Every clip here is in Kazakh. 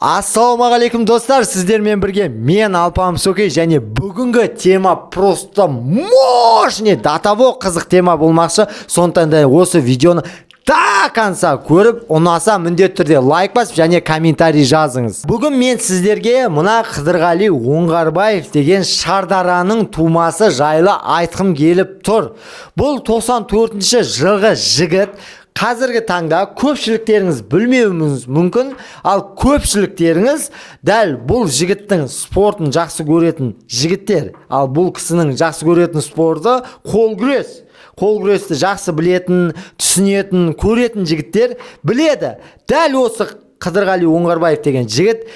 Ассалаумағалейкум, достар! Сіздермен бірге мен, Алпамыс Окей, және бүгінгі тема просто мощный, до того қызық тема болмақшы. Сондықтан да осы видеоны до конца көріп, ұнаса, міндетті түрде лайк басып және комментарий жазыңыз. Бүгін мен сіздерге мына Қыдырғали Оңғарбаев деген Шардараның тумасы жайлы айтқым келіп тұр. Бұл 94 жылғы жігіт. Қазіргі таңда көпшіліктеріңіз білмеуіңіз мүмкін, ал көпшіліктеріңіз дәл бұл жігіттің спортын жақсы көретін жігіттер. Ал бұл кісінің жақсы көретін спорты – қол күрес. Қол күресті жақсы білетін, түсінетін, көретін жігіттер біледі. Дәл осы Қыдырғали Оңғарбаев деген жігіт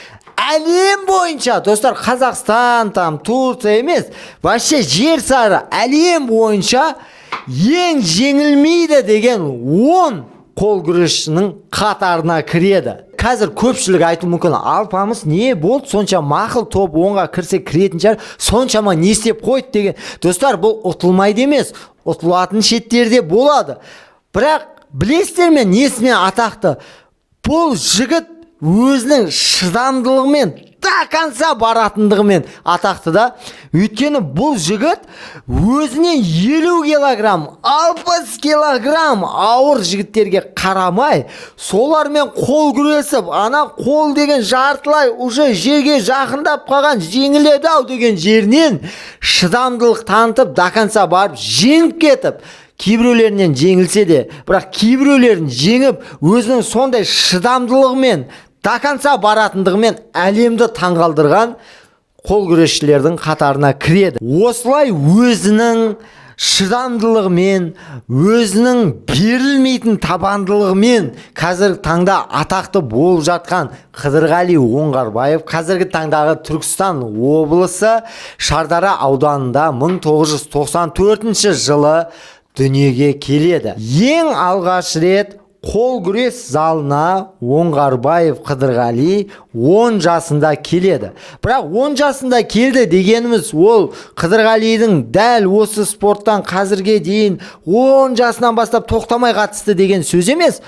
әлем бойынша, достар, Қазақстан там, Турция емес, вообще жер шары, әлем бойынша ең жеңілмейді деген 10 қол күрешінің қатарына кіреді. Қазір көпшілік айтуы мүмкін: «Алпамыс, не болды сонша? Мақұл, топ 10-ға кірсе, кіретін шығар, соншама не істеп қойды?» – деген. Достар, бұл ұтылмайды емес, ұтылатын шеттері де болады. Бірақ білесіздер ме, несімен атақты бұл жігіт? Өзінің шыдамдылығымен, до конца баратындығымен атақты да. Өйткені бұл жігіт өзінен 50 килограмм, 60 килограмм ауыр жігіттерге қарамай, солармен қол күресіп, ана қол деген жартылай уже жерге жақындап қалған, жеңіледі ау деген жерінен шыдамдылық танытып, до конца барып, жеңіп кетіп, кейбіреулерінен жеңілсе де, бірақ кейбіреулерін жеңіп, өзінің сондай шыдамдылығымен, до конца баратындығымен әлемді таңғалдырған қол күрешшілердің қатарына кіреді. Осылай өзінің шыдамдылығымен, өзінің берілмейтін табандылығымен қазіргі таңда атақты болып жатқан Қыдырғали Оңғарбаев қазіргі таңдағы Түркістан облысы Шардара ауданында 1994 жылы дүниеге келеді. Ең алғаш рет қол күрес залына Оңғарбаев Қыдырғали 10 жасында келеді. Бірақ 10 жасында келді дегеніміз, ол Қыдырғалидың дәл осы спорттан қазірге дейін 10 жасынан бастап тоқтамай қатысты деген сөз емес.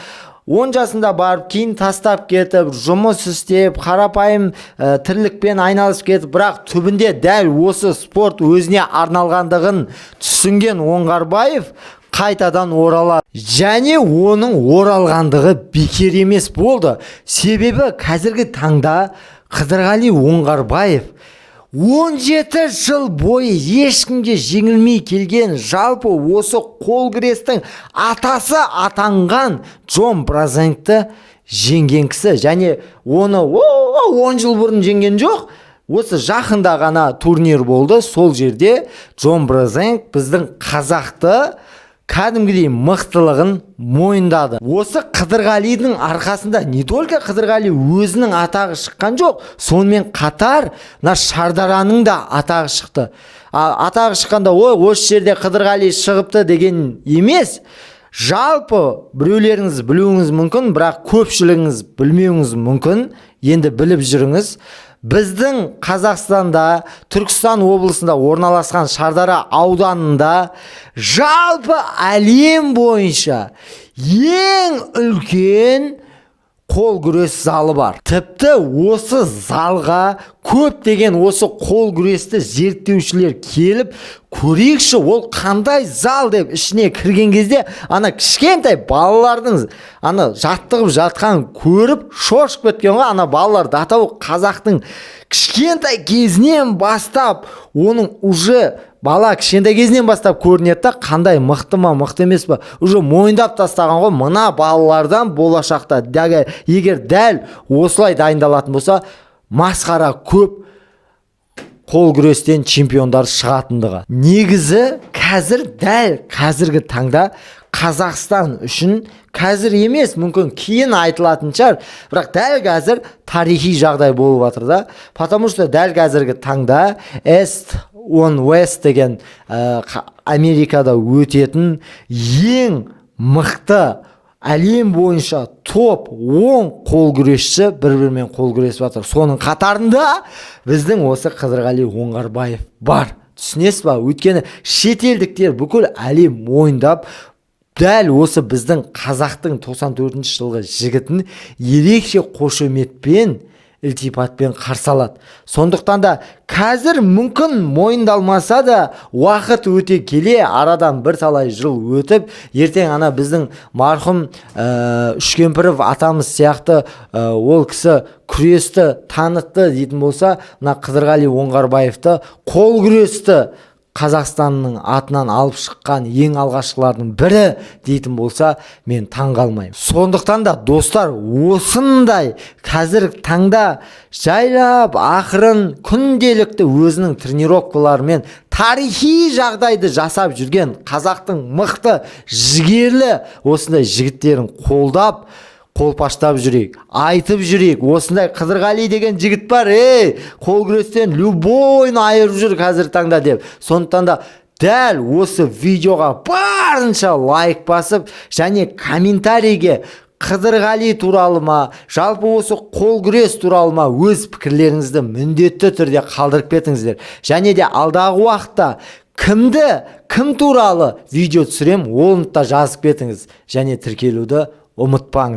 10 жасында барып, кейін тастап кетіп, жұмыс істеп, қарапайым тірлікпен айналысып кетіп, бірақ түбінде дәл осы спорт өзіне арналғандығын түсінген Оңғарбаев қайтадан оралады. Және оның оралғандығы бекер емес болды. Себебі қазіргі таңда Қыдырғали Оңғарбаев 17 жыл бойы ешкімге жеңілмей келген, жалпы осы қол күрестің атасы атанған Джон Бразенгті жеңген кісі. Және оны 10 жыл бұрын жеңген жоқ, осы жақында ғана турнир болды, сол жерде Джон Бразенг біздің қазақты кәдімгідей мықтылығын мойындады. Осы Қыдырғалидың арқасында не только Қыдырғали өзінің атағы шыққан жоқ, сонымен қатар мына Шардараның да атағы шықты. Атағы шыққанда, ой, осы жерде Қыдырғали шығыпты деген емес. Жалпы біреулеріңіз білуіңіз мүмкін, бірақ көпшілігіңіз білмеуіңіз мүмкін. Енді біліп жүріңіз: біздің Қазақстанда, Түркістан облысында орналасқан Шардара ауданында жалпы әлем бойынша ең үлкен қол күрес залы бар. Тіпті осы залға көптеген осы қол күресті зерттеушілер келіп, көрейікші, ол қандай зал деп ішіне кірген кезде, ана кішкентай балалардың ана жаттығып жатқан көріп, шошып кеткен ғой. Ана балалар до того қазақтың кішкентай кезінен бастап, оның уже бала кішкентай кезінен бастап көрінеді да, қандай мықты ма, мықты емес па, уже мойындап тастаған ғой. Мына балалардан болашақта егер дәл осылай дайындалатын болса, масқара көп қол күрестен чемпиондар шығатындығы. Негізі қазір, дәл қазіргі таңда Қазақстан үшін, қазір емес, мүмкін кейін айтылатын шығар, бірақ дәл қазір тарихи жағдай болып жатыр да. Потому что дәл қазіргі таңда East on West деген Америкада өтетін ең мықты, әлем бойынша топ 10 қол күрешші бір бірімен қол күресіп жатыр. Соның қатарында біздің осы Қыдырғали Оңғарбаев бар, түсінесіз ба? Өйткені шетелдіктер, бүкіл әлем мойындап, дәл осы біздің қазақтың 94 жылғы жігітін ерекше қошеметпен Ілтипатпен қарсы алады. Сондықтан да қазір мүмкін мойындалмаса да, уақыт өте келе, арадан бірталай жыл өтіп, ертең ана біздің марқұм Үшкемпіров атамыз сияқты, ол кісі күресті танытты дейтін болса, мына Қыдырғали Оңғарбаевты қол күресті Қазақстанның атынан алып шыққан ең алғашқылардың бірі дейтін болса, мен таң қалмаймын. Сондықтан да, достар, осындай қазір таңда жайлап, ақырын, күнделікті өзінің тренировкаларымен тарихи жағдайды жасап жүрген қазақтың мықты, жігерлі осындай жігіттерін қолдап, қолпаштап жүрейік, айтып жүрейік: осындай Қыдырғали деген жігіт бар, ей, қол күрестен любойын айырып жүр қазіргі таңда деп. Сондықтан да дәл осы видеоға барынша лайк басып және комментарийге Қыдырғали туралы ма, жалпы осы қол күрес туралы ма, өз пікірлеріңізді міндетті түрде қалдырып кетіңіздер. Және де алдағы уақытта кімді, кім туралы видео түсірем, оны да жазып кетіңіз және тіркелуді ұмытпаңыз.